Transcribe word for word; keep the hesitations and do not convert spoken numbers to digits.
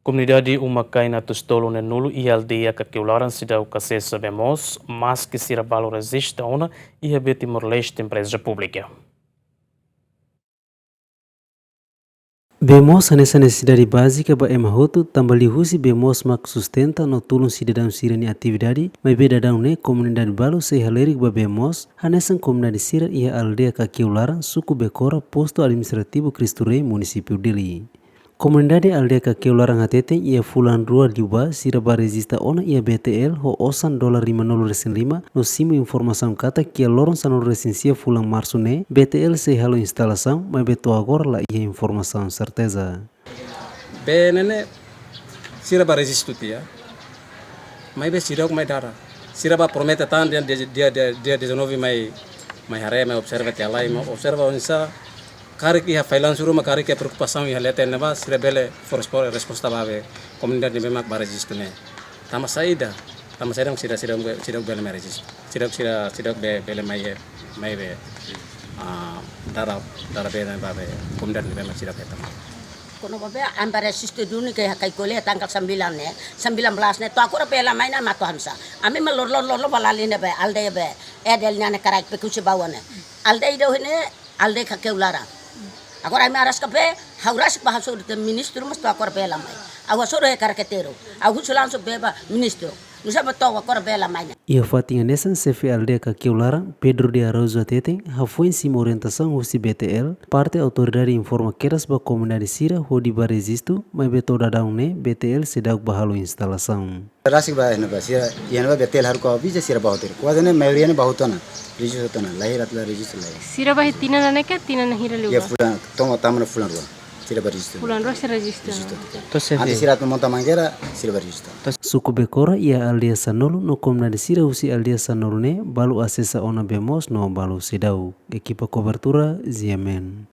Komunidade uma-kain atus tolu neenulu iha aldeia Kakeu Laran seidauk asesa bee moos, maski sira balu rejista ona iha Bee Timor-Leste Empreza Públika. Bee moos hanesan nesesidade bázika ba ema hotu, tanba liuhusi bee moos mak sustenta no tulun sidadaun sira-nia atividade, maibé daudaun ne'e komunidade balu sei halerik ba bee moos, hanesan komunidade sira iha aldeia Kakeu Laran, suku Bekora, postu administrativu Cristo Rei, munisípiu Dili. Komunidade aldeia Kakeu Laran hateten iha fulan rua liubá sira bá rejista ona iha B T L ho osan dolar lima-nulu resin lima no simu informasaun katak iha loron sanulu resin sia fulan Marsu ne'e B T L sei halo instalasaun, maibé to'o agora la iha informasaun serteza. Bee ne'e ne'e sira bá rejistu tiha. Maibé seidauk mai dada. Sira bá promete tan dia, dia, dia, dia, dia dezanove mai, mai haree, mai observa tiha lai, mai observa oinsá. Karik iha failansu ruma, karik iha preokupasaun iha leten ne'ebá, sira bele fó respo-, resposta ba bee komunidade ne'ebé mak bá rejistu ne'e. Tanba saida, tanba saida sira, sira, sira bele mai rejistu. Sira, sira, sira be-, bele mai, mai bee, ah, dada, dada bee ne'e ba bee komunidade ne'ebé mak sira bee tama. Kona-ba bee ami bá rejistu duni ke hakai kole tanggal sembilan ne'e, sembilan belas ne'e, to'o agora bee la mai ona, mak to'o oinsá. Ami mak lor, lor, lor, lor ba lali ne'e bee, aldeia bee, Edel nia ne'e karik pekusi bawa ne'e. Aldeia ida ne'e, aldeia Kakeu Laran. Agora ami araska bee, ha'u rasik bá hasoru tiha ministru, mas to'o agora bee la mai. Ha'u hasoru iha karketeru. Ha'u husu langsung bee ba ministru. Nusá mak to'o agora bee la mai ona. Iha fatin hanesan, xefe aldeia Kakeu Laran, Pedro de Araújo hateten, hafoin simu orientasaun husi B T L, parte autoridade informa kedas ba komunidade sira hodi bá rejistu, maibé to'o daudaun ne'e B T L seidauk bá halo instalasaun. Rasik bá iha ne'ebá, sira iha ne'ebá B T L haruka avisa sira bá hotu. Kuaze ne'e maioria ne'e bá hotu ona. Rejistu hotu ona. La hira la rejistu la. Sira bá iha tinan ne'e ka tinan hira liubá? Iha fulan, tama, tama ona fulan rua. Sira bá rejistu. Fulan rua sira rejistu. Rejistu. To'o xefe. Antes sira atu monta mangeira, sira bá rejistu. Suku Bekora iha aldeia sanulu no komunidade sira husi aldeia sanulu ne'e balu asesa ona bee moos no balu seidauk. Ekipa kobertura, G M N.